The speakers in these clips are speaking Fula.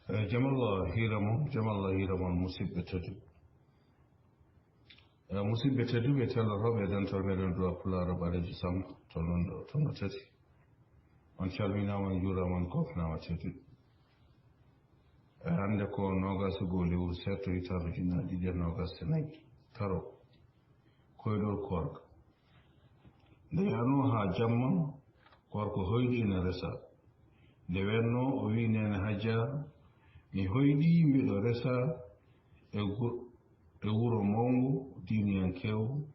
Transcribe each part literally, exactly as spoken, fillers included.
Eh, jamallah hiiramo jamallah hiiramon musidɓe tedduɓe. Eh, musidɓe tedduɓe tellotooɓe e dental meɗen duwa pulaaro ɓaleejo sambo to non ɗo tono tati. On calminaama on juuraama on koofnaama tedduɓe. Eh, hannde ko noogaas e goo lewru seeɗto hitaande ujunnaji ɗiɗi e noogaas e nayi, taro koyɗol koorka. Nde yahnoo haa jamma, gorko hoyɗi ina resa. Nde weetnoo, o wiyi, "Neene Hajja, mi hoyɗii, mbiɗo resa e gu-, e wuro mawngo diiniyankeewo,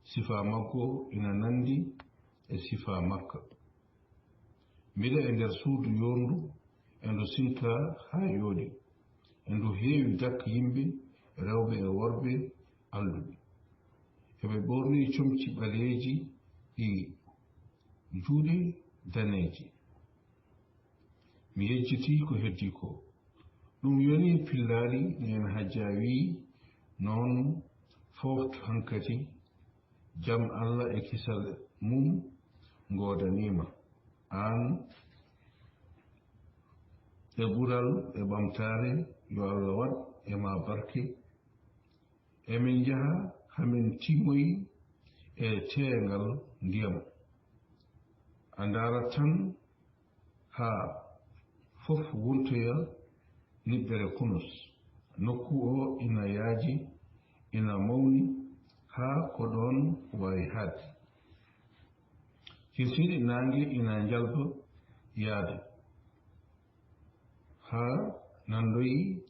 sifaa maggo ina nanndi e sifaa makka. Mbiɗa e nder suudu yoorndu, e ndu sinka haa yooɗi, e ndu heewi dak yimɓe, rewɓe e worɓe alɗuɓe. Eɓe ɓoornii comci ɓaleeji e juuɗe daneeje. Mi yejjitii ko heddii ko." Ɗum yoni pillaari, Neene Hajja wiyi, "Noon foofto hankadi, jam Alla e kisal mum ngoodanii ma, aan e ɓural e ɓamtaare, yo Alla waɗ e ma barke. Emin njaha hamin timmoyi e teeŋal ndiyam. A ndaarat tan haa fof wontoya niɓɓere kunus. Nokku o ina yaaji, ina mawni, haa ko ɗoon waawi haadde. Kinsiiɗi naange ina njalba yaade, haa nandoyi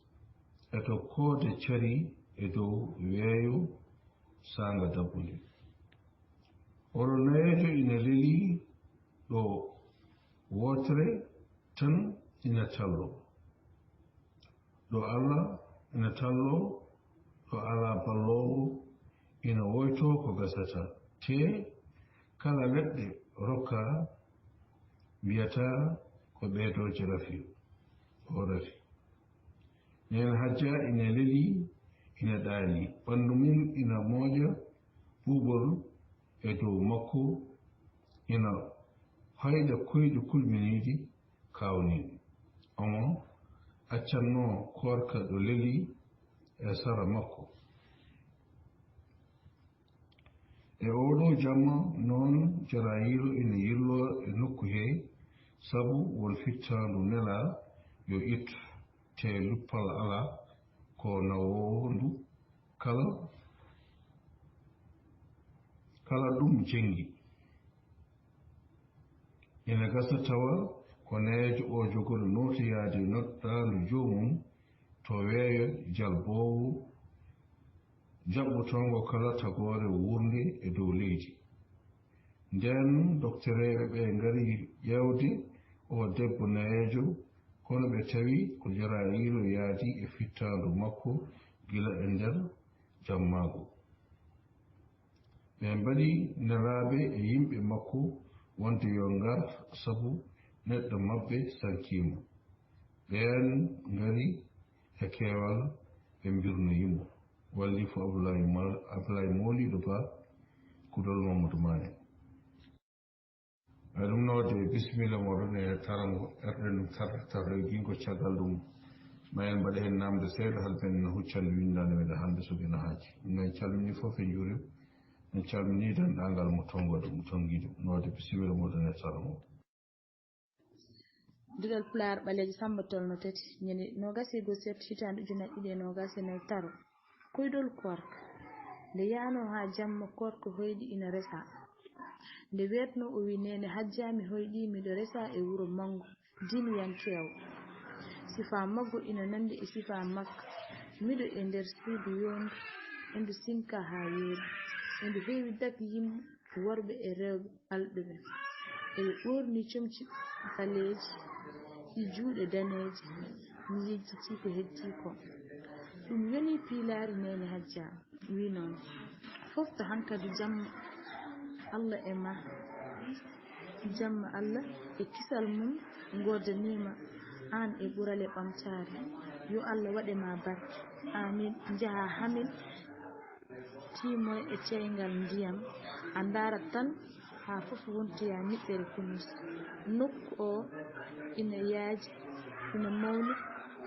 e to koode cari e dow weeyo saanga dabbunde. Oɗo nayeejo ina lelii ɗo wootere tan ina tallo. Ɗo Alla ina tallo, ɗo alaa balloowo, ina woytoo ko gasata. Tee kala leɗɗe rokkaa, mbiyata ko ɓeeɗooje rafi, o rafi." Neene Hajja ina lelii, ina ɗaanii. Ɓanndu mum ina mooƴa ɓuuɓol e dow makko, ina hoyɗa koyɗi kulɓiniiɗi kaawniiɗi. Omo accannoo koorka ɗo lelii e sara makko. E ooɗoo jamma noon, Jarayiiru ina yirloo e nokku hee, sabu won fittaandu nelaa yo ittu, tee luppal alaa, ko nawoowo ndu kala, kala ɗum jenngi. Ina gasa tawa ko nayeejo o jogori nootoyaade noddaandu joomum to weeyo jalboowo, jaɓɓotoongo kala tagoore wuurnde e dow leydi. Ndeen, doktoreeɓe ɓee ngari ƴeewde oo debbo nayeejo, kono ɓe tawi ko Jarayiiru yaadi e fittaandu makko gila e nder jammaagu. Ɓe mbaɗi nelaaɓe e yimɓe makko wonde yo ngar, sabu neɗɗo maɓɓe sankiima. Ɓeen ngari e keewal, ɓe mbirnoyi mo. Wallifo Abdoulaye Mal-, Abdoulaye Moliiɗo Ba, Kudol Mamadou Mané. E ɗum noon, de bisimilla mooɗon e tarango, erɗen ɗum tarde, tarde e gingo, caggal ɗum ma en mbaɗa heen naamde seeɗa, hade men no huccande winndande men hannde so ina haaji. Min calminii fof e njuurim, min calminii denndaangal mo tonngoɗo, mo tonngiiɗo. Noode bisimilla mooɗon e tarango. Duɗal Pulaar ɓaleejo Samba tolno tati, ñande noogaas e goo seeɗto hitaande ujunnaji ɗiɗi e noogaas e nayi, taro. Koyɗol koorka. Nde yahnoo haa jamma, koorka hoyɗi ina resa. Nde weetnoo, o wiyi, "Neene Hajja, mi hoyɗii, miɗo resa e wuro manngo diiniyankeewo. Sifaa maggo ina nanndi e sifaa makka. Miɗo e nder suudu yoorndu, e ndu sinka haa yooɗi, e ndu heewi dak yimɓe, worɓe e rewɓe alɗuɓe. Eɓe ɓoornii comci ɓaleeji e juuɗe daneeje. Mi yejjitii ko heddii ko." Ɗum yoni piilaari Neene Hajja. Wi noon, foofto hankadi, jamma Alla e ma, jamma Alla e kisal mum ngoodanii ma, aan e ɓural e ɓamtaare. Yo Alla waɗ e ma barke. Amin. Njaha hamin tiimoy e ceyngal ndiyam, a ndaarat tan haa fof wontoya niɓɓere kunus. Nokku o ina yaaji, ina mawni,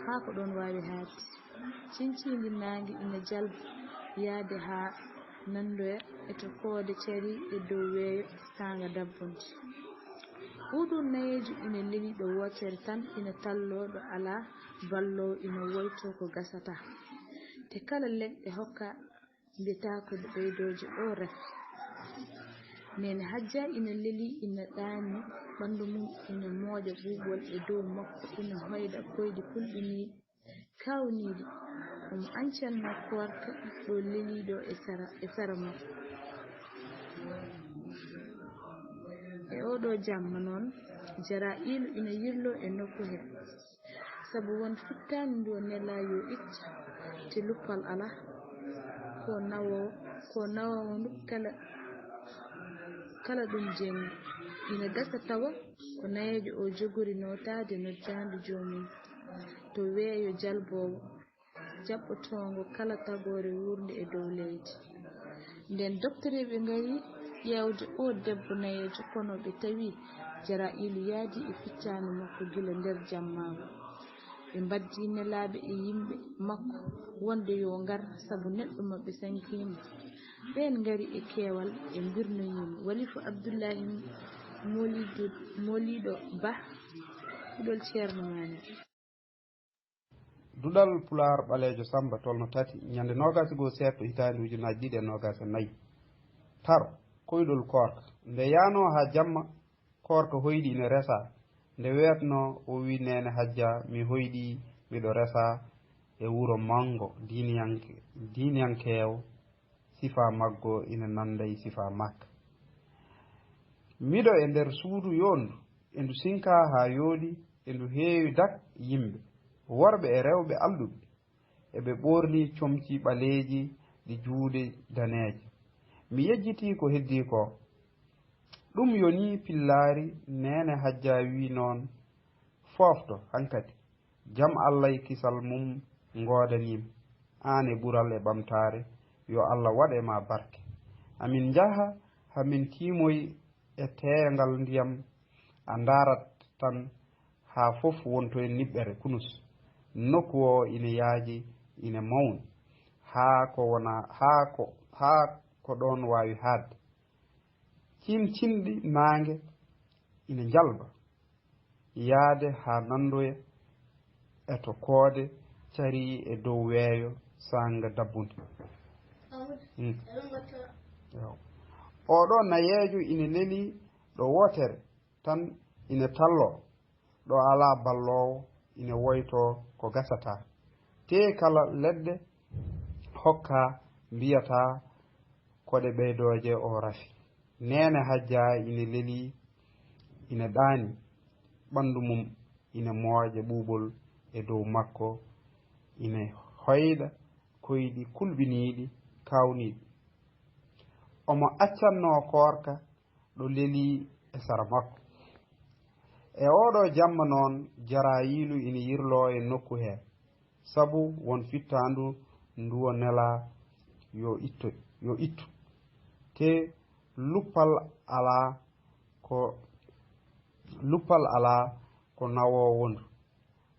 Haa ko ɗoon waawi haaɗde. Cinciindi naange ina jalba yahde haa nanndoya e to koode carii e dow weeyo saanga dabbunde. Huudur nayeejo ina leli ɗo wootere tan ina talloo ɗo alaa balloowo ina woytoo ko gasataa. Te kala leɗɗe hokkaa mbiyataa ko ɓeydooje o rafi. Neene Hajja ina leli ina ɗaani ɓanndu mum ina mooƴa ɓuuɓol e dow makko ina hoyɗa koyɗi kulɓiniiɗi. Kaawniiɗi, omo ancannoo koorka ɗo leliiɗo e sara e sara makko. E ooɗo jamma noon, Jaraa'iilu ina yirloo e nokku he, sabu won fittaandu ndu o nelaa yo ittu, te luppal alaa, ko nawoowo, ko nawoowo ndu kala, kala ɗum jeŋngu. Ina gasa tawa ko nayeejo o jogori nootaade noddaandu joomum to weeyo jalboowo, jaɓɓotoongo kala tagoore wuurnde e dow leydi. Nden doktoriiɓe ngari ƴeewde o debbo nayeejo, kono ɓe tawi Jaraa'iilu yaadi e fittaandu makko gila nder jammaagu. Ɓe mbaddi nelaaɓe e yimɓe makko wonde yo ngar sabu neɗɗo maɓɓe sankiima. Ɓeen ngari e keewal, ɓe mbirnoyii mo. Walifu Abdullaahi Moliidu, Moliiɗo Bah, kuɗol Ceerno Maane. Duɗal Pulaar Ɓaleejo Sammba tolno tati, ñande noogaas e goo seeɗto, hitaande ujunaaji ɗiɗi e noogaas e nayi. Taro, koyɗol koorka. Nde yahnoo haa jamma, koorka hoyɗi ina resaa. Nde weetnoo, o wii Neene Hajja, mi hoyɗii, miɗo resaa e wuro manngo diiniyanke, diiniyankeewo, sifaa maggo ina nannda e sifaa makka. Miɗo e nder suudu yoonndu, e ndu sinkaa haa yooɗi, e ndu heewi dak yimɓe, worɓe e rewɓe alɗuɓe, eɓe ɓoornii comci ɓaleeji ɗi juuɗe daneeje. Mi yejjitii ko heddii koo. Ɗum yonii pillaari, Neene Hajja wii noon, foofto hankadi. Jam Allah e kisal mum ngoodanii ma, aan e ɓural e ɓamtaare, yo Allah waɗ e maa barke. Amin njaha, haa min tiimoyi e teeyngal ndiyam, a ndaarat tan haa fof wonto e niɓɓere, kunus. Nokku oo ina yaaji, ina mawni, haa ko wona, haa ko, haa ko ɗoon waawi haaɗde. Ciimcinɗi naange ina njalba, yahde haa nanndoya e to koode carii e dow weeyo saanga dabbunde. Hmm. Yo. Oɗo nayeejo ina leli ɗo wootere tan ina talloo, ɗo alaa balloowo ina woytoo ko gasataa. Tee kala leɗɗe hokkaa mbiyataa ko ɗe ɓeydooje o rafi. Neene Hajja ina leli, ina ɗaani ɓanndu mum, ina mooƴa ɓuuɓol e dow makko, ina hoyɗa koyɗi kulɓiniiɗi, kaawniiɗi. Omo accannoo koorka ɗo leli e sara makko. E ooɗo jamma noon, Jaraayiilu ina yirloo e nokku hee, sabu won fittaandu ndu o nelaa yo itto, yo ittu. Te luppal alaa ko, luppal alaa ko nawoowo ndu.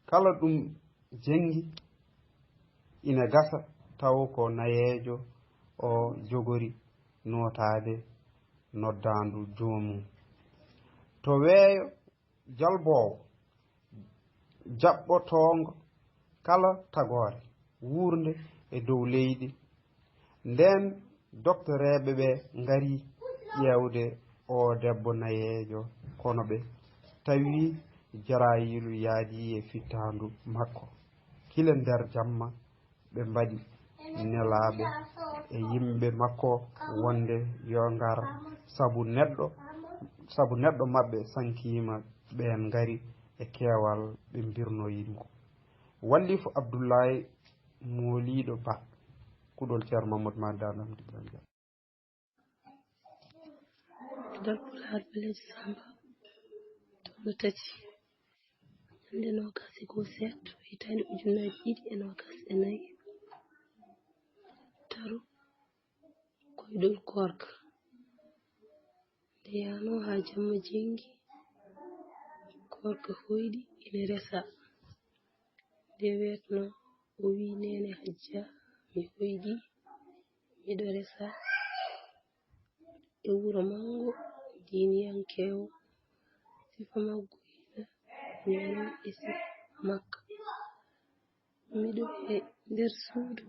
Kala ɗum jenngi ina gasa taw ko nayeejo o jogori nootaade noddaandu joomum. To weeyo jalboowo jaɓɓotoongo kala tagoore wuurnde e dow leydi, ndeen doktoreeɓe ɓe ngari ƴeewde oo debbo nayeejo, kono ɓe tawi Jaraayiilu yaadii e fittaandu makko. Gila nder jamma ɓe mbaɗi nelaaɓe e yimɓe makko wonde yo ngar, sabu neɗɗo, sabu neɗɗo maɓɓe sankiima. Ɓeen ngari e keewal, ɓe mbirnoyi mo. Wallifu Abdullaay Mooliiɗo Ba, kuɗol Ceerno Mamadou Mada Lamdi Ibrahima Dia. Duɗal Pulaar Ɓaleejo Sammba, tolno tati, ñande noogaas e goo seeɗto, hitaande ujunaaji ɗiɗi e noogaas e nayi. Taro, koyɗol koorka. Nde yahnoo haa jamma jenngi, koorka hoyɗi ina resaa. Nde weetnoo, o wiyi, "Neene Hajja, mi hoyɗii, miɗo resa e wuro manngo diiniyankeewo, sifa maggo ina wiyee e sifa makka. Miɗo e nder suudu,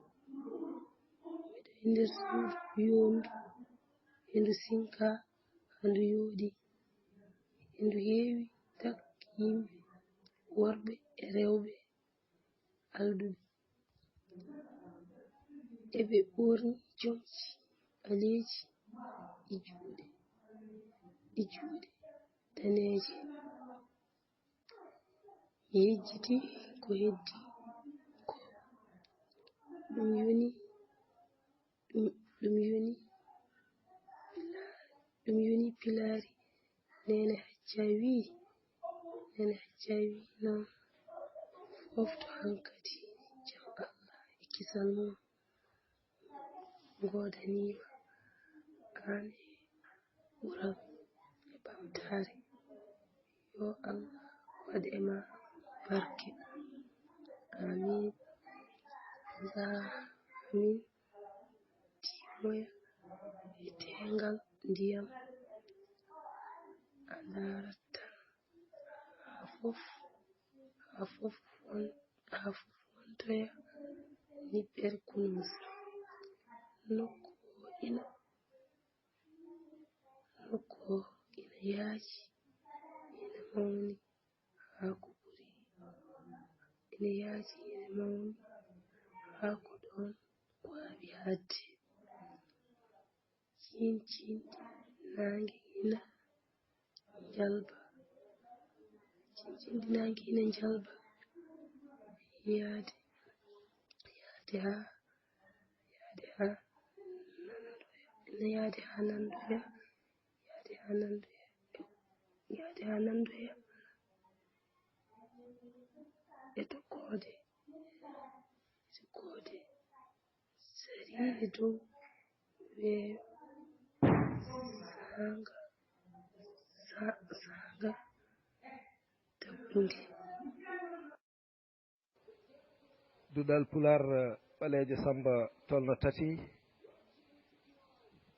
miɗo e nder suudu yoondu, endu sinkaa haa ndu yooɗi, endu heewi tak yimɓe worɓe e rewɓe alɗuɓe. Eɓe ɓoorni comci ɓaleeji, ɗi juuɗe, ɗi juuɗe daneeje." Mi yejjiti ko heddi ko. Ɗum yoni, ɗum, ɗum yoni, ɗum yoni pilaari. Neene Hajja wiyi, Neene Hajja wiyi noon, "Foofto hankadi jam Allah e kisal mum ngoodaniima aan e ɓural e ɓamtaare. Yo Allah waɗ e ma barke." Amin. Njaha, amin. Tiimoya e teengal ndiyam. A ndaarat tan haa fof, haa fof won, haa fof wontoya niɓɓere kunuus. Nokku o ina, nokku o ina yaaji, ina mawni haa ko ɓuri, ina yaaji, ina mawni haa ko ɗoon waawi haaɗde. Ciinciindi naange ina njalba. Ciinciindi naange ina njalba. Yaade, yaade haa, yaade haa nandoya. Ina yaade haa nandoya. Yaade haa nandoya. Yaade haa nandoya. E tokkoode. E tokkoode. Sariiɓe dow weeyo, saanga, sa-, saanga dabbundi. Duɗal Pulaar, eh, Ɓaleejo Samba tolno tati,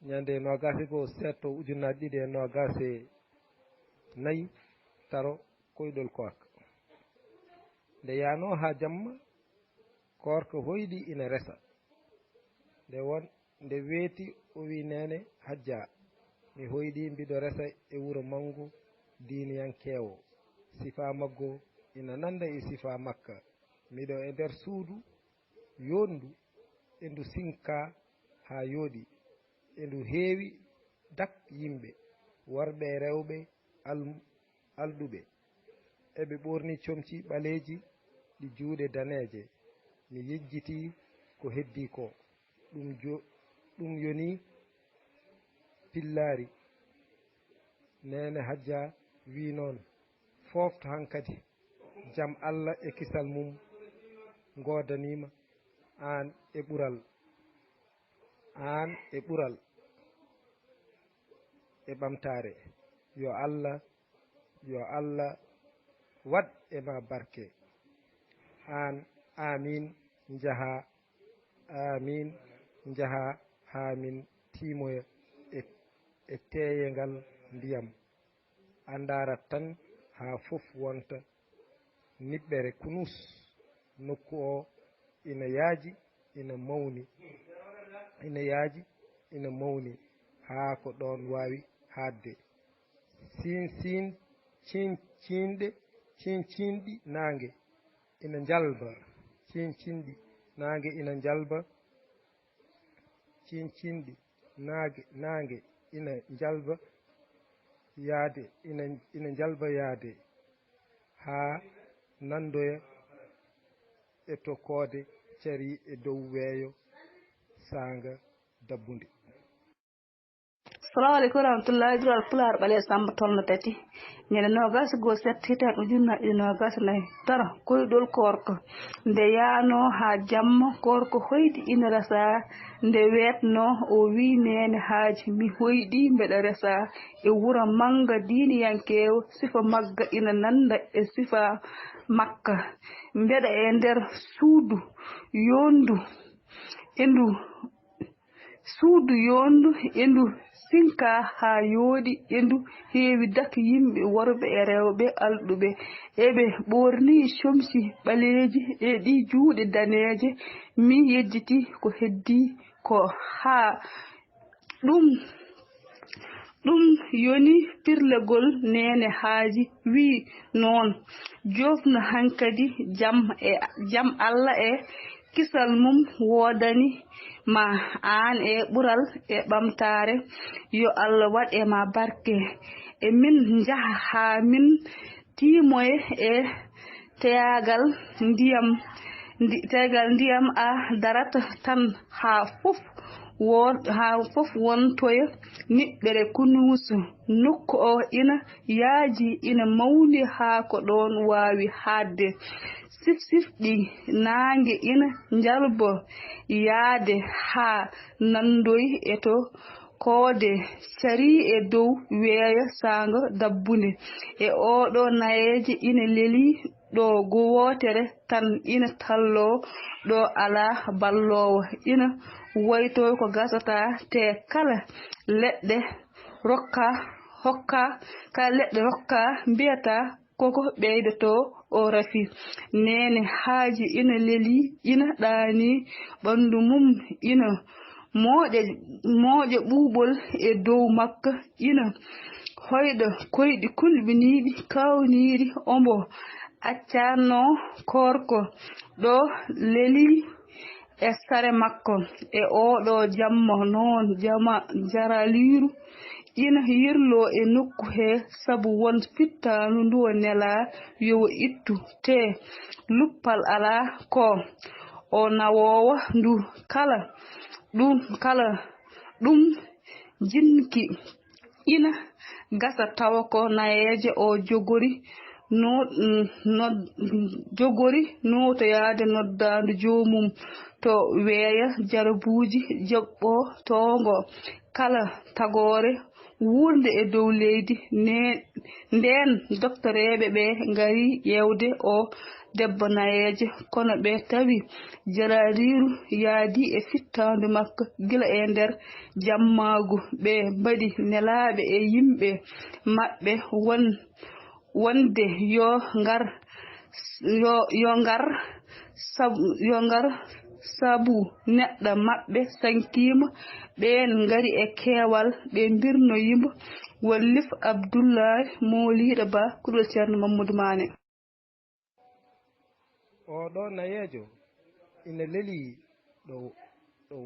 ñande noogaas e goo seeɗto ujunnaaje ɗiɗi e noogaas e nayi, taro koyɗol Koorka. Nde yaanoo haa jamma, Koorka hoyɗi ina resa. Nde won, nde weeti, o wiyi, "Neene Hajja, mi hoyɗi, mbiɗo resa e wuro manngu diiniyankeewo. Sifaa maggu ina nannda e sifaa makka. Miɗo e nder suudu yooɗndu, endu sinkaa haa yooɗi, endu heewi dak yimɓe, worɓe e rewɓe al-, alɗuɓe. Eɓe ɓoorni comci ɓaleeji, ɗi juuɗe daneeje. Mi yejjitii ko heddii ko. Ɗum jo-, ɗum yoni pillaari." Neene Hajja wiyi noon, "Foofto hankadi, jam Allah e kisal mum ngoodaniima aan e ɓural, aan e ɓural e ɓamtaare. Yo Allah, yo Allah waɗ e ma barke. Aan, aamiin, njaha, aamiin, njaha haa min tiimoya e, e teeyengal ndiyam. A ndaarat tan haa fof wonta niɓɓere kunus." Nokku o ina yaaji, ina mawni, ina yaaji, ina mawni, haa ko ɗoon waawi haaɗde. Ciin-, ciin-, ciin-, ciinɗe, ciin-, ciinɗi naange ina njalba, ciin-, ciinɗi naange ina njalba, ciin-, ciinɗi naage, naange ina njalba yaade, ina, ina njalba yaade haa nanndoya e tokkoode carii e dow weeyo saanga dabbundi. Assalamu aleykum wa rahmatullahi. Duɗal Pulaar Ɓaleejo Samba tolno tati. Ñande noogaas goo sett hitaande ujunnaji noogaas nay tara koyɗol koorka, nde yaanoo haa jamma koorka hoyɗi ina resaa, nde weetnoo o wii neene Haaji mi hoyɗii mbeɗa resaa e wuro mannga diiniyankeewo sifa magga ina nannda e sifa makka, mbeɗa e nder suudu yoondu e ndu suudu yoondu e ndu sinkaa haa yooɗi e ndu heewi dak yimɓe worɓe e rewɓe alɗuɓe eɓe ɓoornii comci ɓaleeji e ɗi juuɗe daneeje mi yejjitii ko heddii ko haa ɗum ɗum yoni pirlegol neene Haaji wii noon joofnu hankadi jam e jam Alla e kisal mum woodani ma aan e ɓural e ɓamtaare yo Alla waɗ e ma barke e min njaha haa min tiimoye e teyagal ndiyam ndi- teyagal ndiyam a darata tan haa fof wo haa fof wontoya niɓɓere kunuusu nokku o ina yaaji ina mawni haa ko ɗoon waawi haaɗde sifsifɗi naange ina njalbo yahde haa nanndoy e to koode carii e dow weeyo saanga dabbunde e ooɗo nayeeje ina lelii ɗo wootere tan ina talloo ɗo alaa balloowo ina woytoo ko gasataa te kala leɗɗe rokkaa hokkaa kala leɗɗe rokkaa mbiyataa koko ɓeydotoo o rafi neene Haaji ina lelii ina ɗaanii ɓanndu mum ina mooƴa mooƴa ɓuuɓol e dow makka ina hoyɗa koyɗi kulɓiniiɗi kaawniiɗi ombo accatnoo koorko ɗo lelii e sare makko e ooɗo jamma noon jama jaraliiru ina yirloo e nokku hee sabu won fittaandu ndu o nelaa yo o ittu te luppal alaa ko o nawoowo ndu kala ɗum kala ɗum jinki ina gasa tawa ko nayeeje o jogori no no jogori nootoyaade noddaandu joomum to weeya jarabuuji joɓɓo towngo kala tagoore wuurde e dow leydi ne ndeen doktoreeɓe ɓe ngari ƴeewde o debbo nayeejo kono ɓe tawi jarariiru yaadi e fittaandu makko gila e nder jammaagu ɓe mbaɗi nelaaɓe e yimɓe maɓɓe won wonde yo ngar yo yo ngar sabu yo ngar sabu neɗɗo maɓɓe sankiima ɓeen ngari e keewal ɓe mbirnoyimo wallif abdullahi mooliiɗo ba kuɗol ceerno mammudu maane oo ɗoo nayeejo ina lelii ɗo ɗo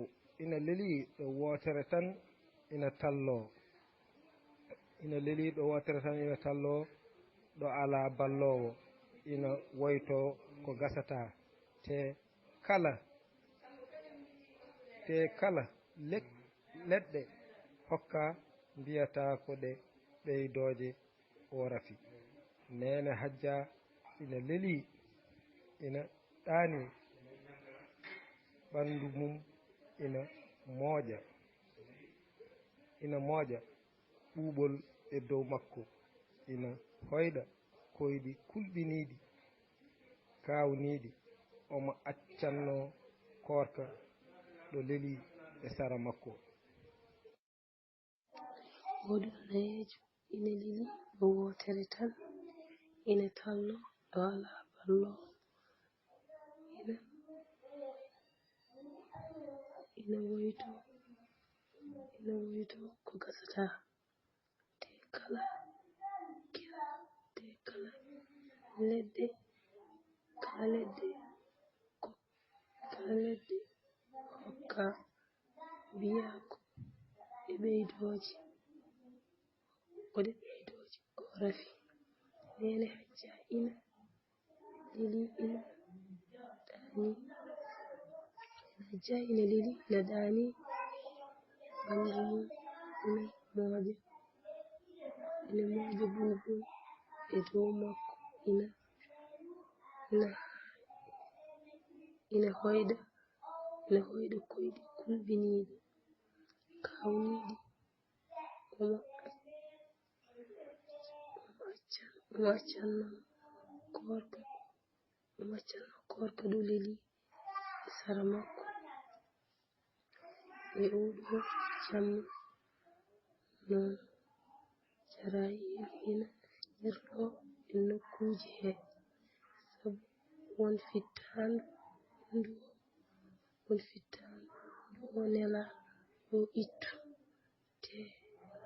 ina lelii ɗo wootere tan ina talloo ina lelii ɗo wootere tan ina talloo ɗo alaa balloowo ina woytoo ko gasataa te kala te kala leɗɗe hokkaa mbiyataa ko ɗe ɓeydooje o rafi neene hajja ina lelii ina ɗaanii ɓanndu mum ina mooƴa ina mooƴa ɓuuɓol e dow makko ina hoyɗa koyɗi kulɓiniiɗi kaawniiɗi omo accannoo koorka ɗo lelii e sara makko Oɗo nayeejo ina lili ɗo wootere tan, ina talloo ɗo alaa balloowo, ina ina woytoo ina woytoo ko gasataa, te kala te kala leɗɗe kala leɗɗe ko kala leɗɗe hokkaa mbiyaa ko ɗe ɓeydooje ko ɗe ɓeydooje o rafi neene hajja ina leli ina ɗaani ina hajja ina leli ina ɗaani ɓanndu mum ina mooƴa ina mooƴa buubu e dow makko ina, ina, ina hoyɗa, ina hoyɗa koyɗi kulɓiniiɗi, kaawniiɗi. Omo, omo accan-, omo accanno koorka, omo accanno koorka ɗo leli e sara makko. E oo ɗoo jamma noon, Jara'iilu ina yirloo e nokkuuji hee, sabu won fittaandu ndu, won fittaandu ndu o nelaa yo ittu, te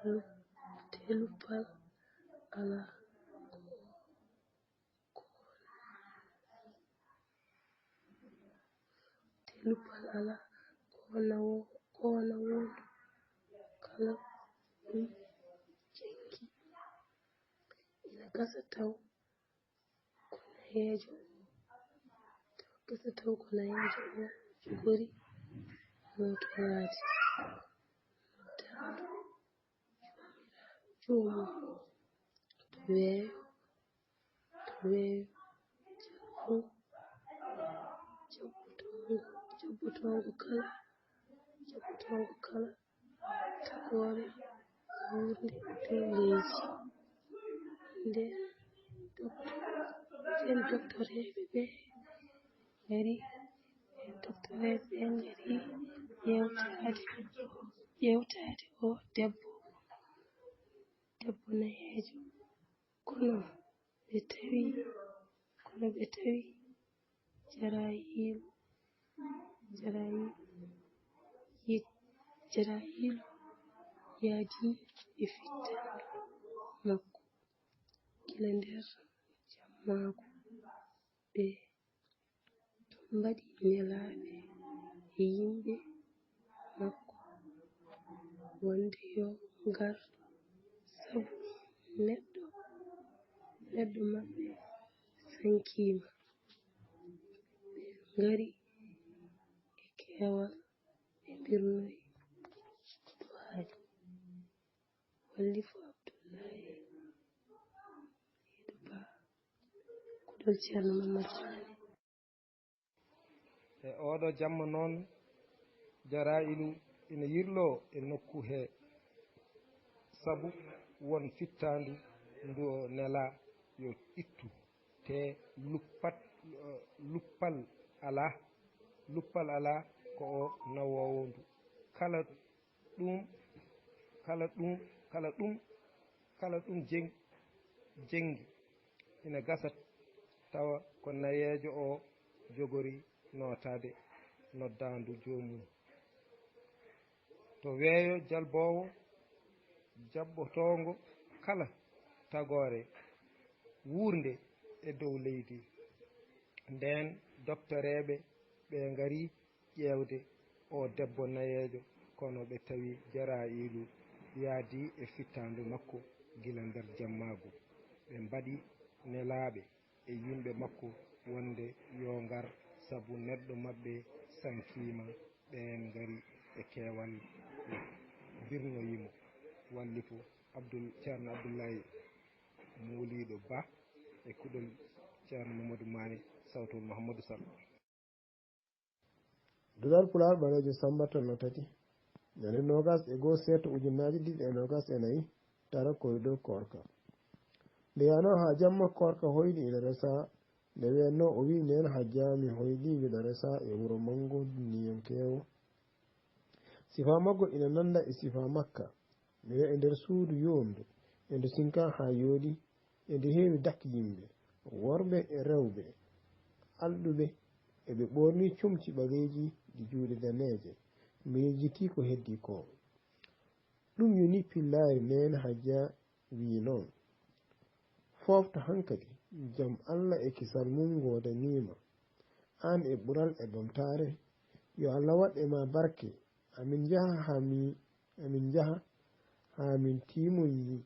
lu-, te luppal alaa ko, ko, te luppal alaa ko na wo-, ko na wondu kala ɗum jenngi. Ina gasa taw ko nayeejo, taw gasa taw ko nayeejo o jogori nootoraade, noddaandu joomiraaɗo joomum, to weeyo, to weeyo, jalbungu, jabbotoongu, jabbotoongu kala, jabbotoongu kala tagoore wuurde dow leydi. Nden dok-, nden doktoreeɓe ɓe ngari, nden doktoreeɓe ɓe ngari ƴeewtaade, ƴeewtaade oo debbo, debbo nayeejo. Kono ɓe tawi, kono ɓe tawi Jara'iilu, Jara'iilu, yi-, Jara'iilu yahdii e fittaandu makko gila nder jammaagu. Ɓe mbaɗi nelaaɓe e yimɓe makko wonde yo ngar, sabu neɗɗo, neɗɗo maɓɓe sankiima. Ɓe ngari e keewal, ɓe mbirnoyi duwaaji. Wallifu Abdullahi, Mawliidu Ba, kuɗol Ceerno Mamadu Maane. E ooɗo jamma noon, Jara'iilu ina yirloo e nokku hee, sabu won fittaandu ndu o nelaa yo ittu, te luppat-, luppal alaa, luppal alaa ko o nawoowo ndu. Kala ɗum, kala ɗum, kala ɗum, kala ɗum jeng-, jenngi, ina gasa tawa ko nayeejo o jogori nootaade noddaandu joomum. To weeyo jalboowo, jabbotoongo kala tagoore wuurnde e dow leydi. Nden doktoreeɓe ɓe ngari ƴeewde oo debbo nayeejo, kono ɓe tawi Jara'iilu yahdii e fittaandu makko gila nder jammaagu. Ɓe mbaɗi nelaaɓe e yimɓe makko wonde yo ngar, sabu neɗɗo maɓɓe sankiima. Ɓeen ngari e keewal, mbirnoyi mo. Wallifu Abdul-, Ceerno Abdullahi Mawliido Ba e kuɗol Ceerno Mamadou Maane, sawtol Mouhamadou Sall. Duɗal Pulaar ɓaleejo Sammba Tolno tati, ñande noogas e goo seeto ujunnaaji ɗiɗi e noogas e nayi, tara koyɗo koorka. Nde yahnoo haa jamma koorka hoyɗi ina resaa, nde weetnoo o wi'i, "Neen Hajjaa, mi hoyɗii, miɗo resaa e wuro manngo dunniyankeewo." Sifaa maggo ina nannda e sifaa makka. Miɗo e nder suudu yoowndu, e ndu sinkaa haa yooɗi, e ndu heewi dak yimɓe, worɓe e rewɓe, alɗuɓe, eɓe ɓoornii comci ɓaleeji ɗi juuɗe daneeje. Mi yejjitii ko heddii koo. Ɗum yonii pillaari Neene Hajjaa wiyi noon, "Foofta hankadi, jam Alla e kisal mum ngoodanii ma, aan e ɓural e ɓamtaare. Yo Alla waɗ e ma barke. Amin njaha haa mi, amin njaha haa min tiimoyi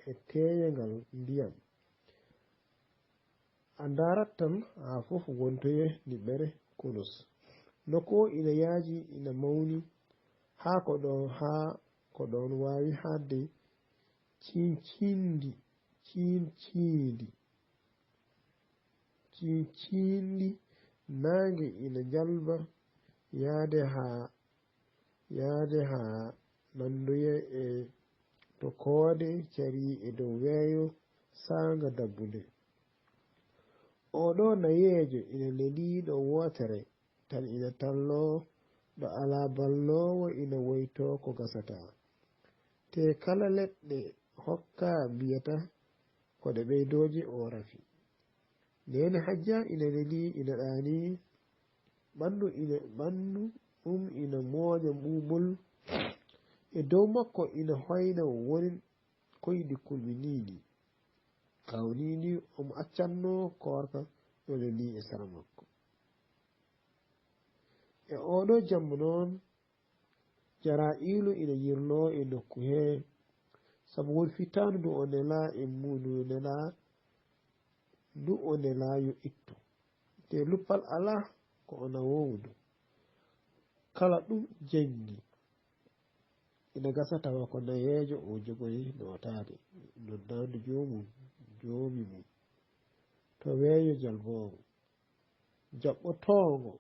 e teeyangal ndiyam." A ndaarat tan haa fof wontoye niɓɓere kolos. Nokku o ina yaaji, ina mawni, haa ko ɗoon, haa ko ɗoon waawi haaɗde ciinciindi, ciin ciindi, ciin ciindi, naange ina jalba yaade haa, yaade haa nanndoya e to koode carii e dow weeyo saanga dabbunde. Oɗo nayeejo ina lelii ɗo wootere tan ina talloo ɗo alaa balloowo ina woytoo ko gasataa. Te kala leɗɗe hokkaa mbiyata ko ɗe ɓeydooje o rafi. Neene Hajja ina lelii ina ɗaanii, ɓanndu ina, ɓanndu um ina mooƴa ɓuuɓol. E dow makko ina hoyna woni koyɗi kulɓiniiɗi. Kawniiɗi omo accatnoo koorka ɗo lelii e sara makko. E ooɗo jamma noon, Jaraa'iilu ina yirloo e nokku hee, sabu won fittaandu ndu o nelaa e mum, ndu nelaa, ndu o nelaa yo ittu. Te luppal alaa ko o nawoowo ndu. Kala ɗum janngi, ina gasa tawa ko nayeejo o jogoyi nootaade, noddaandu joomum, joomi mum, to weeyo jalboowo. Jaɓɓotoongo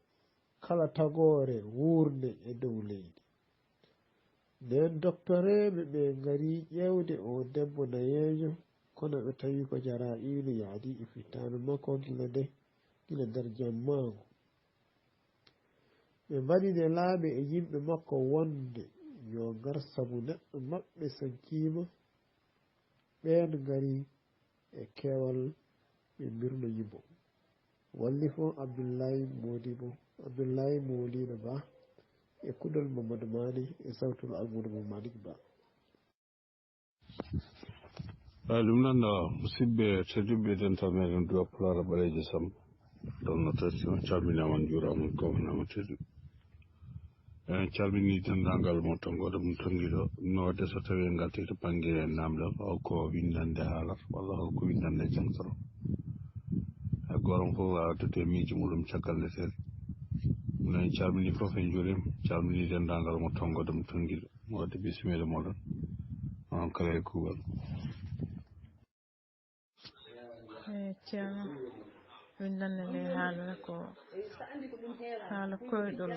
kala tagoore wuurnde e dow leydi. Ndeen doktoreeɓe ɓee ngarii ƴeewde oo debbo nayeejo, kono ɓe tawi ko Jaraa'iilu yahdii e fittaandu makko gila nde, gila nder jammaango. Ɓe mbaɗi nelaaɓe e yimɓe makko wonde yo ngar sabu neɗɗo maɓɓe sankiima. Ɓeen ngarii e keewal ɓe mbirnoyi mo. Wallifo Abdullahi Modibo, Abdullahi Moliiɗo Ba e kuɗol Mamadou Mani e sawtul Almuudo Mum Malik Ba. Eyi, ɗum noon, musidɓe tedduɓe, dental meɗen Duwa Pulaar Ɓaleejo Samba, ɗon no tati, on calminaama, on njuuraama, on gomanaama tedduɓe. En calminii denndaangal mo tonngooɗo mum tonngiiɗo, no waɗde so tawii en ngartii to bannge naamndal, hol ko winndannde haalata walla hol ko winndannde jangtoro. Hay gooto fof waawata addude miijo muɗum caggal nde seeɗa. Minen en calminii fof, en njuuriima, calminii denndaangal mo tonngooɗo mum tonngiiɗo. Waɗde bisimilla mooɗon, onon kala e kuugal. Eyi, ceerno, winndannde nde haalata ko haala koyɗol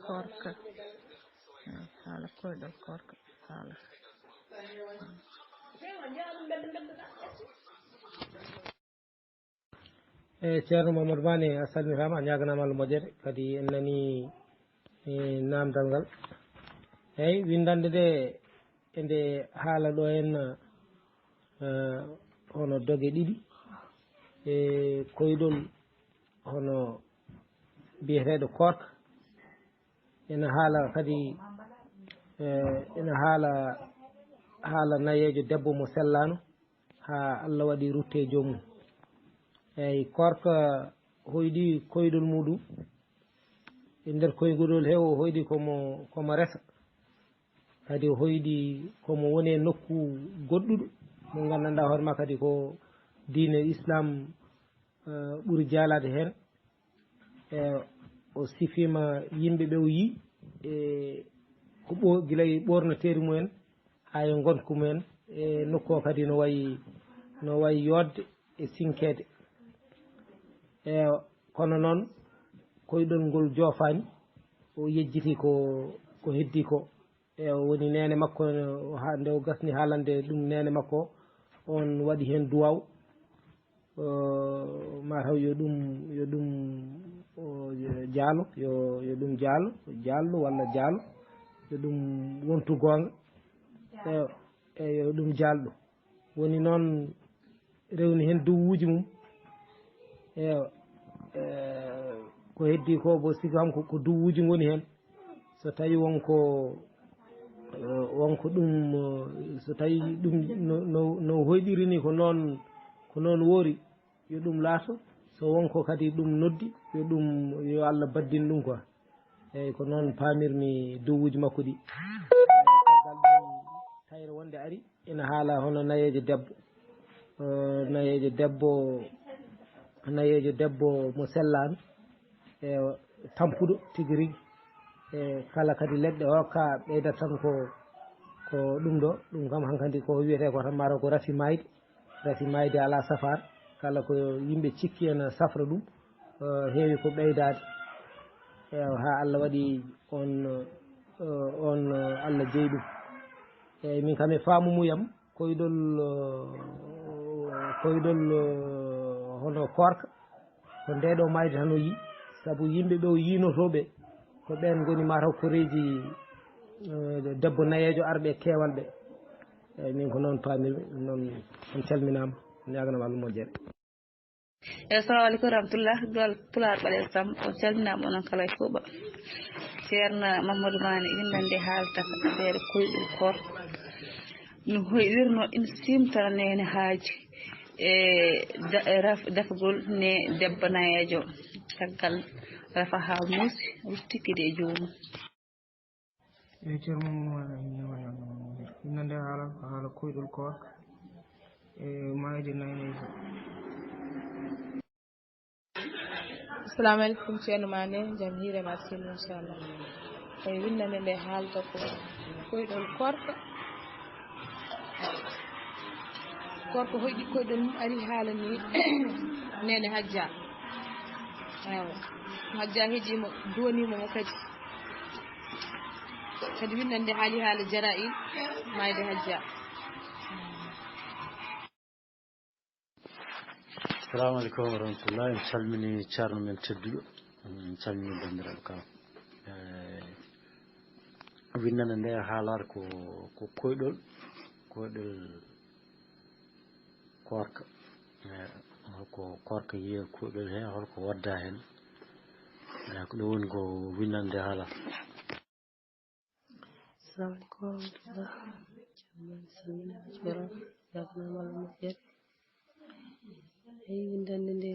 koorka. Eyi, haala koyɗol koorka haalata. E ceerno Mamadou Mane, a salmitaama, a ñaaganaama Allah moƴƴere, kadi en nanii e naamndal ngal. Eyi, winndannde nde e nde haala ɗo en, eh, hono doge ɗiɗi e koyɗol hono biyeteeɗo koorka. Ena haala kadi, eh, ena haala haala nayeejo debbo mo sellaano haa Allah waɗi rutte e joomum. Eyi, koorka hoyɗi koyɗol muɗum. E nder koyngudol he o hoyɗi komo, komo resa. Kadi o hoyɗi komo woni e nokku goɗɗuɗo mo nganndanɗaa hoore maa kadi ko diine Islam, eh, ɓuri jaalaade heen. E o sifiima yimɓe ɓe o yii e ko ɓo-, gila e ɓoornateeri mumen haa e ngonka mumen e nokku o kadi no wayi, no wayi yooɗde e sinkeede. E kono noon koyɗol ngol joofaani, o yejjiti ko, ko heddii ko. E o woni neene makko, haa nde o gasni haalande ɗum neene makko, oon waɗi heen duwaaw. Eh, mataw yo ɗum, yo ɗum, o, jaalo, yo, yo ɗum jaalo, jaalɗo walla jaalo, yo ɗum wontu goonga. Eyo, eyo, yo ɗum jaalɗo. Woni noon rewni heen duwuuji mum. Eyo, eh, ko heddii ko, bo sifa am ko, ko duwuuji ngoni heen. So tawii won ko, eh, won ko ɗum, eh, so tawii ɗum no, no, no hoyɗiri ni, ko noon, ko noon woori, yo ɗum laato. So won ko kadi ɗum noddi, yo ɗum, yo Allah baddin ɗum quoi. Eeyi, ko noon paamirmi duwuuji makko ɗi. Caggal ɗum, tayre wonde ari, ina haala hono nayeejo debbo. Eh, nayeejo debbo, nayeejo debbo mo sellaani, e tampuɗo tigi rigi. E kala kadi leɗɗe hokka ɓeydat tan ko, ko ɗum ɗo, ɗum kam hankadi ko wiyetee ko tan mataw ko rafi maayde. Rafi maayde alaa safaar, kala ko yimɓe cikki ena safra ɗum, eh, heewi ko ɓeydaade. Eewa, haa Allah waɗi on, eh, on, eh, Allah jeyi ɗum. Eeyi, min kam e faamu mum yam, koyɗol, eh, koyɗol, eh, hono koorka, ko ndee ɗoo maayde tan o yii, sabu yimɓe ɓe o yiinotoo ɓe, ko ɓeen ngoni mataw koreeji, eh, debbo nayeejo arɓe e keewal ɓe. Eeyi, min ko noon paamirmi, noon on calminaama, on ñaaganama Allah moƴƴere. Eeyi, assalamu aleykum wa rahmatullah, Duwal Pulaar Ɓaleejo Samb, on calminaama onon kala e kuuɓa. Ceerno Mamadou Mané, winndande haalta ko affaire koyɗol koor. No hoyɗirno ina siimtana neene haaji e da-, e raf-, dafgol ne debbo nayeejo caggal rafa haa muusi, rutti kadi e joomum. E ceerno mum wona e ñiiwa yo Allah moƴƴere. Innande haala ko haala koyɗol koorka. E maayde nayeejo. Assalamu aleykum, ceerno Mané, jam hiire ma selli, inchallah. E winndande nde haalta ko koyɗol koorka. Koorka hoyɗi koyɗol mum, ari haala ni Neene Hajja. Ewa. Hajja hejiima, duwaniima mo kadi. Kadi winndande haali haala Jara'il, maayde Hajja. Assalamu aleykum wa rahmatullah. En calmini ceerno men tedduɗo. En calmini banndiraaɓe kala. Eh, winndande nde haalata ko, ko koyɗol, koyɗol koorka. Eh, holko koorka yiya koyɗol he, holko wadda hen. Eh, ko ɗum woni ko winndande haalata. Assalamu aleykum wa rahmatullah. Ceerno Mané salminaama, juuraama, ñaaganama Allah moƴƴere. Eyi, winndande nde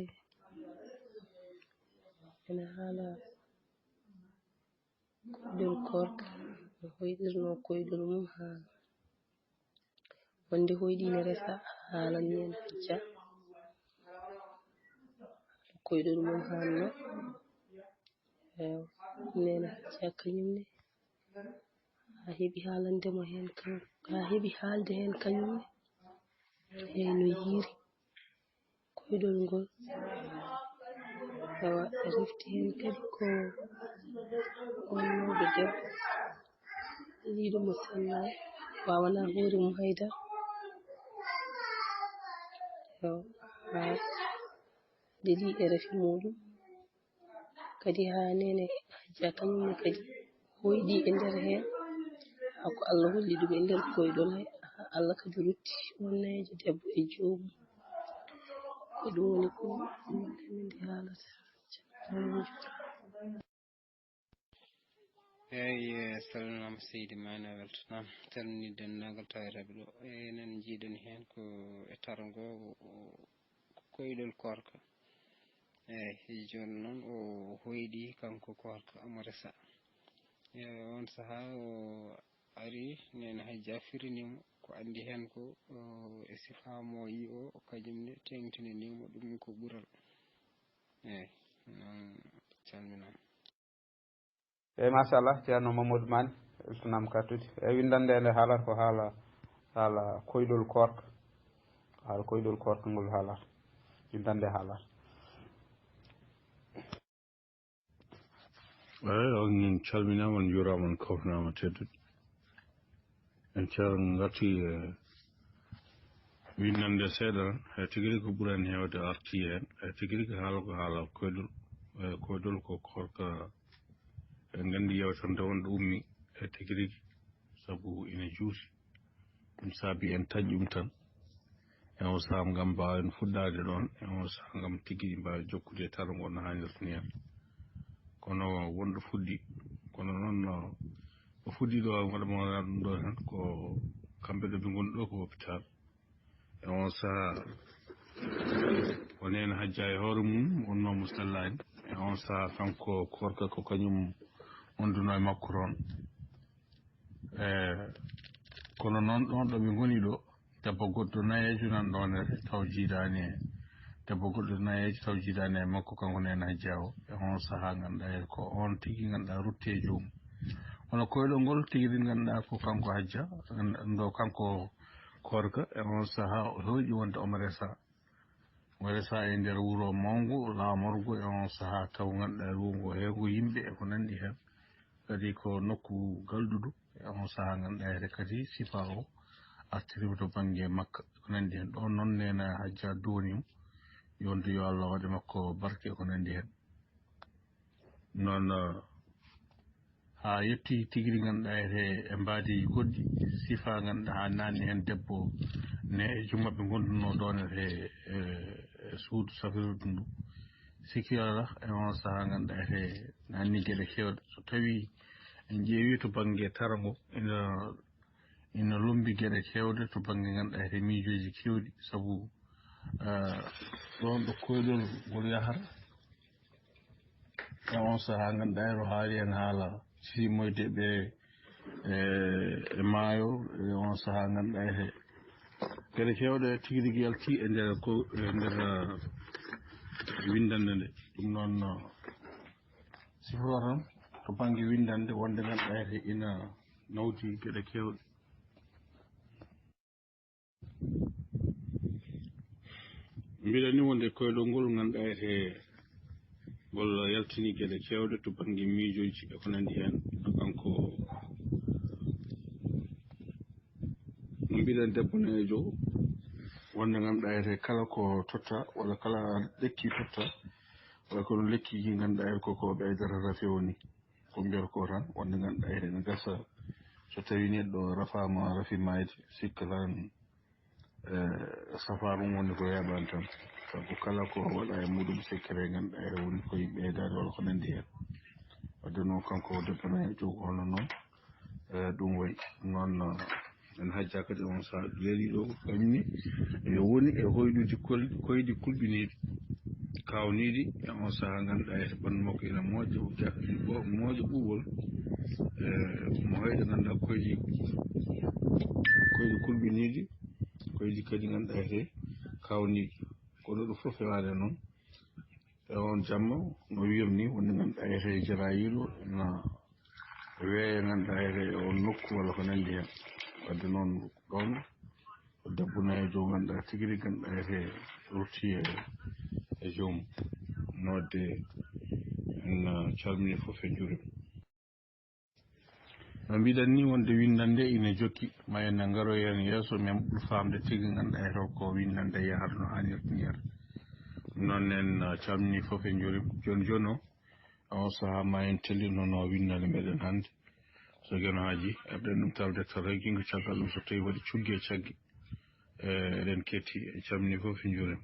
ene haala koyɗol koorka, no hoyɗirno koyɗol mum haa wonde hoyɗi ne resa, haalan Neene Hajja. Koyɗol mum hanno. Ewa, Neene Hajja kañum ne. A heɓi haalande mo heen kam, a heɓi haalde heen kañum ne. Eyi, no yiiri koyɗol ngol. Ewa, refti heen kadi ko on mawɗo debbo. Liiɗo mo sella, wawana hoore mum haydara. Ewa, haa deli e rafi muɗum. Kadi haa Neene Hajja kañum ne kadi hoyɗi e nder heen. Haa ko Allah holli ɗum e nder koyɗol he, haa Allah kadi rutti on nayeejo debbo e joomum. Ko ɗum woni ko min nde haalata. Eeyi, eh, salminaama seydi Mané, a weltanaama. Calmini denndaangal tawetooɓe ɗo. Enen njiiɗen heen ko e taro ngo, o, o, ko koyɗol koorka. Eeyi, jooni noon o hoyɗi kanko koorka omo resa. E on sahaa o ari, Neene Hajja firini mo ko anndi heen ko, o, e sifaa mo yi o, kañum ne teeŋtinanii mo ɗum ko ɓural. Eeyi, noon calminaama. Eeyi, machallah, ceerno Mamadou Mané, weltanaama ka tuuti. Eeyi, winndande nde haalata ko haala, haala koyɗol koorka. Haala koyɗol koorka ngol haalata. Winndande haalata. Eeyi, on min calminaama, on njuuraama, on kawtanaama teddude. En cer-, ngarti e winndande seeɗa tan, e tigi rigi ko ɓurani heewde arti heen, e tigi rigi haala ko haala koyɗol, e koyɗol ko koorka, en nganndi yewtere nde wonde ummi, e tigi rigi, sabu ina juuti, ɗum saabi en taƴi ɗum tan. E on sahaa ngam mbaawen fuɗɗaade ɗoon, e on sahaa ngam tigi rigi mbaawen jokkude e taro ngo no haanirta ni en. Kono wonɗo fuɗɗi, kono noon no, o fuɗɗi ɗo, waɗa mo waɗa ɗum ɗo tan, ko kamɓe ɗo ɓe ngoni ɗo ko hôpital. E on sahaa, o Neene Hajja e hoore mum, wonnoo mo sellaani. E on sahaa, kanko koorka ko kañum wonduno e makko toon. E, kono noon ɗoon ɗo ɓe ngoni ɗo, debbo goɗɗo nayeejo nan ɗoon e taw jiidaani e, debbo goɗɗo nayeejo taw jiidaani e makko, kanko Neene Hajja o. E on sahaa ngannduɗaa ko on tigi ngannduɗaa rutti e joomum. Kono koyɗol ngol tigi rigi ngannduɗaa ko kanko Hajja, ɗo kanko Koorka e on sahaa o hewƴi wonde omo resa. Omo resa e nder wuro mawngo, laamorgo e on sahaa taw ngannduɗaa wuro ngo heewgo yimɓe e ko nanndi heen. Kadi ko nokku galɗuɗo e on sahaa ngannduɗaa heen kadi sifaa o artiriima to bannge Makka e ko nanndi heen. Ɗoon noon neena Hajja dooni mo, yo wonde yo Allah waɗ e makko barke e ko nanndi heen. Noon, haa yetti tigi ɗi ngannduɗaa e, e mbaadi goɗɗi, sifaa ngannduɗaa haa naanni heen debbo ne e jummaɓe ngondunoo ɗoon e, e, e suudu safirdu ndu. Sikki alaa e on sahaa ngannduɗaa e naanni geɗe keewɗe. So tawii en ƴeewii to bannge tara ngo, ina, ina lommbi geɗe keewɗe to bannge ngannduɗaa e miijooji keewɗi, sabu, eh, ɗoon ɗo koyɗol ngol yahata, e on sahaa ngannduɗaa heen o haali heen haala simoyde ɓe e, e maayo, e on sahaa ngannduɗaa e geɗe keewɗe tigi rigi yalti e nder ko, e nder, ah, winndannde nde. Ɗum noon, ah, siforo tan to bannge winndannde wonde ngannduɗaa e ina nawdi geɗe keewɗe. Mbiɗa ni wonde koyɗol ngol ngannduɗaa e ngol yaltini geɗe keewɗe to bannge miijooji e ko nanndi heen. Kanko no mbiɗen debbo nenejo wonde ngannduɗaa e kala ko totta walla kala lekki totta walla kono lekki ki ngannduɗaa e koko ɓeydata rafi woni. Ko mbiyata ko tan wonde ngannduɗaa ene gasa so tawii neɗɗo rafaama rafi maayde, sikka tan, eh, safaa ɗum woni ko heɓaani tan. Sabu kala ko waɗaa e muɗum sikkere ngannduɗaa ene woni ko yimɓe heedaade walla ko nanndi heen. Wadde noon kanko o debbo nayi jogo hono noon, eh, ɗum wayi. Noon, eh, en hajjaa kadi on sahaa leeli ɗo ko kañum ne yo woni e hoyɗude kol-, koyɗi kulɓiniiɗi, kaawniiɗi e on sahaa ngannduɗaa e ɓanndu makko ina moƴƴa, o jahdi bo-, moƴƴa ɓuuɓol, eh, mo hoyɗe ngannduɗaa koyɗi, koyɗi kulɓiniiɗi, koyɗi kadi ngannduɗaa e kaawniiɗi. Kono ɗum fof fewaade noon. E on jamma, no wiyam ni, wonde ngannduɗaa e Jaraayiiɗo na weeya ngannduɗaa e on nokku walla ko nanndi heen. Wadde noon ɗoon, ko debbo nayeejo ngannduɗaa tigi rigi ngannduɗaa e rutti e, e joom. Noodde en calmini fof e juurim. No mbiɗen ni wonde winndannde ina jokki, ma en ngaro heen yeeso, men ɓur faamde tigi ngannduɗaa e ko winndannde yahata no haanirta ni yahata. Noon en, ah, calmini fof e njurim. Jooni jooni o, on sahaa ma en tellino no winndannde meɗen hannde. So geno haaji, eɓɗen ɗum tawde to reggingo caggal ɗum so tawi waɗi cugge e caggi. Eh, eɗen ketti, en calmini fof e njurim.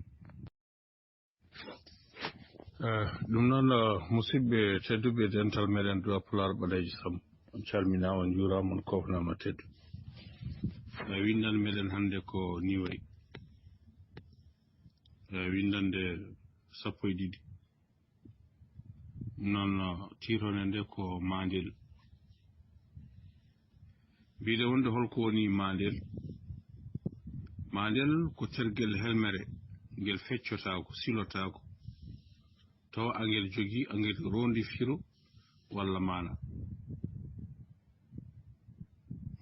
Eh, ɗum noon, eh, musidɓe tedduɓe dental meɗen Du'a Pulaar Ɓaleejo Samb, on calminaa, on njuuraama, on koofnaama teddu. Eh, winndannde meɗen hannde ko ni wayi. Eh, winndannde sappo e ɗiɗi. Noon, eh, tiitonde nde ko Maandel. Mbiɗen wonde holko woni maandel? Maandel ko tergel helmere, ngel feccotaako, silotaako, tawa angel jogii, angel rondi firo walla maana.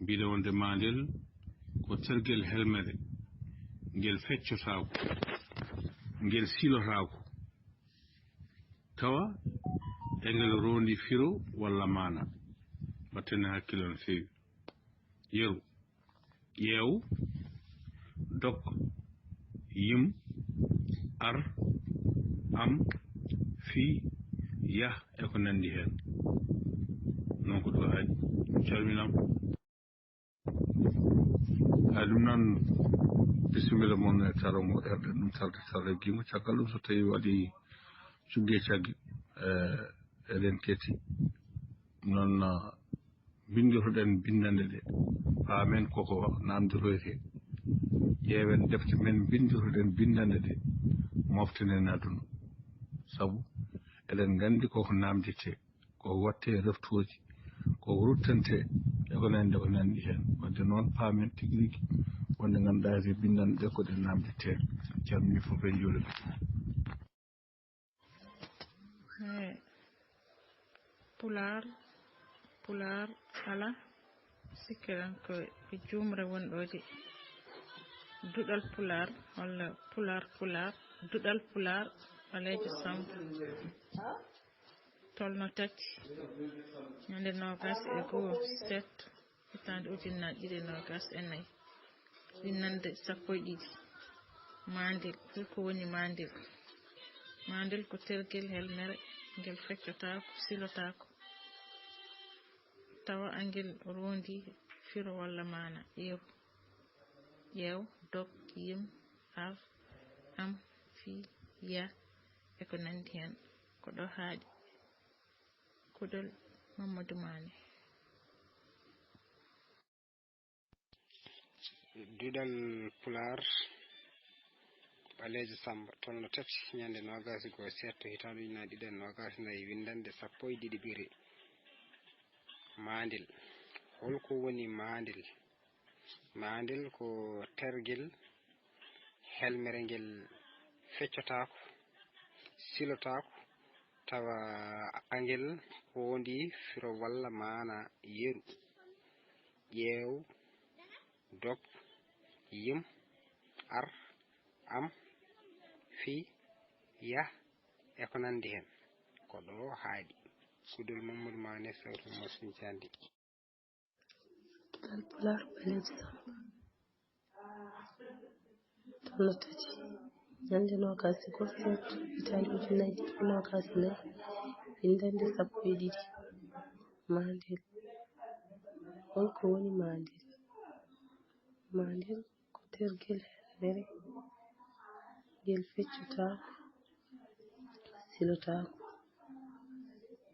Mbiɗen wonde maandel ko tergel helmere, ngel feccotaako, ngel silotaako, tawa engel rondi firo walla maana. Mbatten hakkille no feewi. Yeru, ƴeew, dok, yim, ar, am, fii, yah, e ko nanndi heen. Noon ko ɗo haaɗi. Calminam. Ay, ɗum noon, bisimilla mon e taro ngo, erɗen ɗum tarde taro e gimo. Caggal ɗum, so tawi waɗi cugge caggi, eh, eɗen ketti. Noon, ah, binnditoɗen binndannde ɗe, paamen koko namdiroyte. Ƴeewen defte men, binnditoɗen binndannde ɗe, moftenen aduna. Sabu eɗen nganndi koko namditte. Ko watte reftooji, ko ruttante, e ko nanndi, ko nanndi heen. Wadde noon, paamen tigi rigi wonde ngannduɗaa e binndannde ɗe ko ɗe namditte. Calmini fof e njuuɗe. He, Pulaar, Pulaar alaa, sikkiren ko e juumre wonɗoje. Duɗal Pulaar walla Pulaar Pulaar, Duɗal Pulaar Ɓaleejo Samb, tolno tati, ñande noogas e goo sept, hitaande ujunnaji ɗiɗi e noogas e nayi. Winnande sappo e ɗiɗi. Maandel, holko woni maandel? Maandel ko tergel helmere, ngel feccotaako, silotaako, tawa angel rondi firo walla maana. Yeru. Ƴeew, dog, yim, ar, am, fi, ya, e ko nandi heen. Ko ɗo haaɗi. Kuɗol Mamadou Mané. Duɗal Pulaar Ɓaleejo Samba, tolno tati, ñande noogas e goo seeɗto, hitaande ujunnaji ɗiɗi e noogas e nayi, winndannde sappo e ɗiɗi ɓiire. Maandel. Holko woni maandel? Maandel ko tergel helmere ngel feccotaako, silotaako, tawa angel rondi firo walla maana yeru. Ƴeew, dog, yim, ar, am, fi, yah, e ko nandi heen. Ko ɗo haaɗi. Kuɗol Mamadou Mané, sawtu Mor Sincandi. Duɗal Pulaar Ɓaleejo Samba. Tolno tati. Ñande noogas e goo seeɗto, hitaande ujunnaji ɗiɗi e noogas e nayi, winndannde sappo e ɗiɗi. Maandel. Holko woni maandel? Maandel ko tergel helmere, ngel feccotaako, silotaako,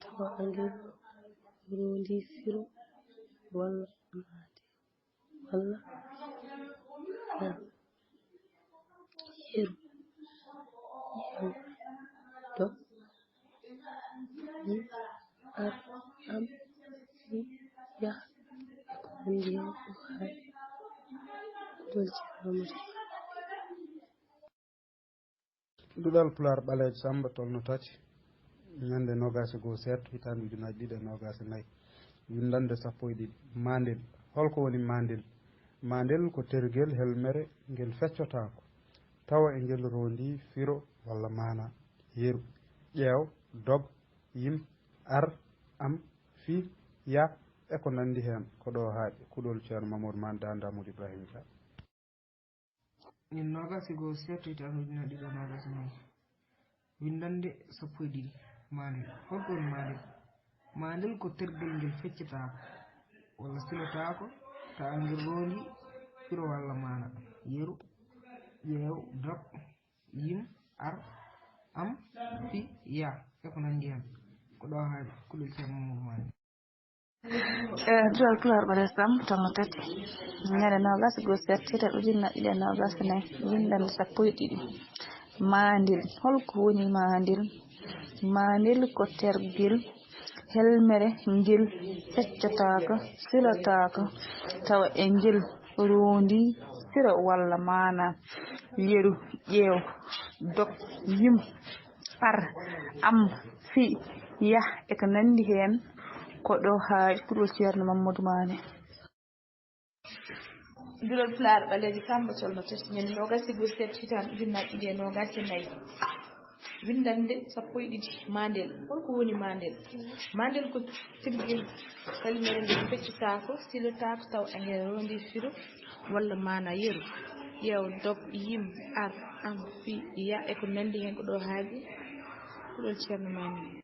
tawa angel rondi firo walla maande, walla na yeru, yeru, do, ni, ar, am, fi, ya, e ko nandi heen. Ko haaɗi. Kuɗol Ceerno Amadou. Duɗal Pulaar Ɓaleejo Samba, tolno tati, ñande noogas e goo seeɗto, hitaande ujunnaji ɗiɗi e noogas e nayi, winndannde sappo e ɗiɗi. Maandel. Holko woni maandel? Maandel ko tergel helmere, ngel feccotaako, tawa e ngel rondi firo walla maana. Yeru. Ƴeew, dog, yim, ar, am, fi, ya, e ko nandi heen. Ko ɗo haaɗi. Kuɗol Ceerno Mamadou Mané, Daande Amadou Ibrahima Dia. Ñande noogas e goo seeɗto, hitaande ujunnaji ɗiɗi e noogas e nayi. Winndannde sappo e ɗiɗi. Maandel. Holko woni maandel? Maandel ko tergel ngel feccotaako walla silotaako, tawa ngel rondi firo walla maana. Yeru, ƴeew, dog, yim, ar, am, fi, ya, e ko nandi heen. Ko ɗo haaɗi. Kuɗol Ceerno Mamadou Mané. Eh, Duɗal Pulaar Ɓaleejo Samba, tolno tati, ñande noogas e goo seeɗto, hitaande ujunnaji ɗiɗi e noogas e nayi, winndannde sappo e ɗiɗi. Maandel. Holko woni maandel? Maandel ko tergel helmere, ngel feccotaako, silotaako, tawa e ngel rondi firo walla maana. Yeru, ƴeew, dog, yim, ar, am, fi, yah, e ko nandi heen. Ko ɗo haaɗi. Kuɗol Ceerno Mamadou Mané. Duɗal Pulaar Ɓaleejo Samba, tolno tati, ñande noogas e goo seeɗto, hitaande ujunnaji ɗiɗi e noogas e nayi. Winndannde sappo e ɗiɗi. Maandel. Holko woni maandel? Maandel ko tergel helmere, ngel feccotaako, silotaako, tawa angel rondi firo walla maana. Yeru, ƴeew, dog, yim, ar, am, fi, ya, e ko nandi heen. Ko ɗo haaɗi. Kuɗol Ceerno Mané.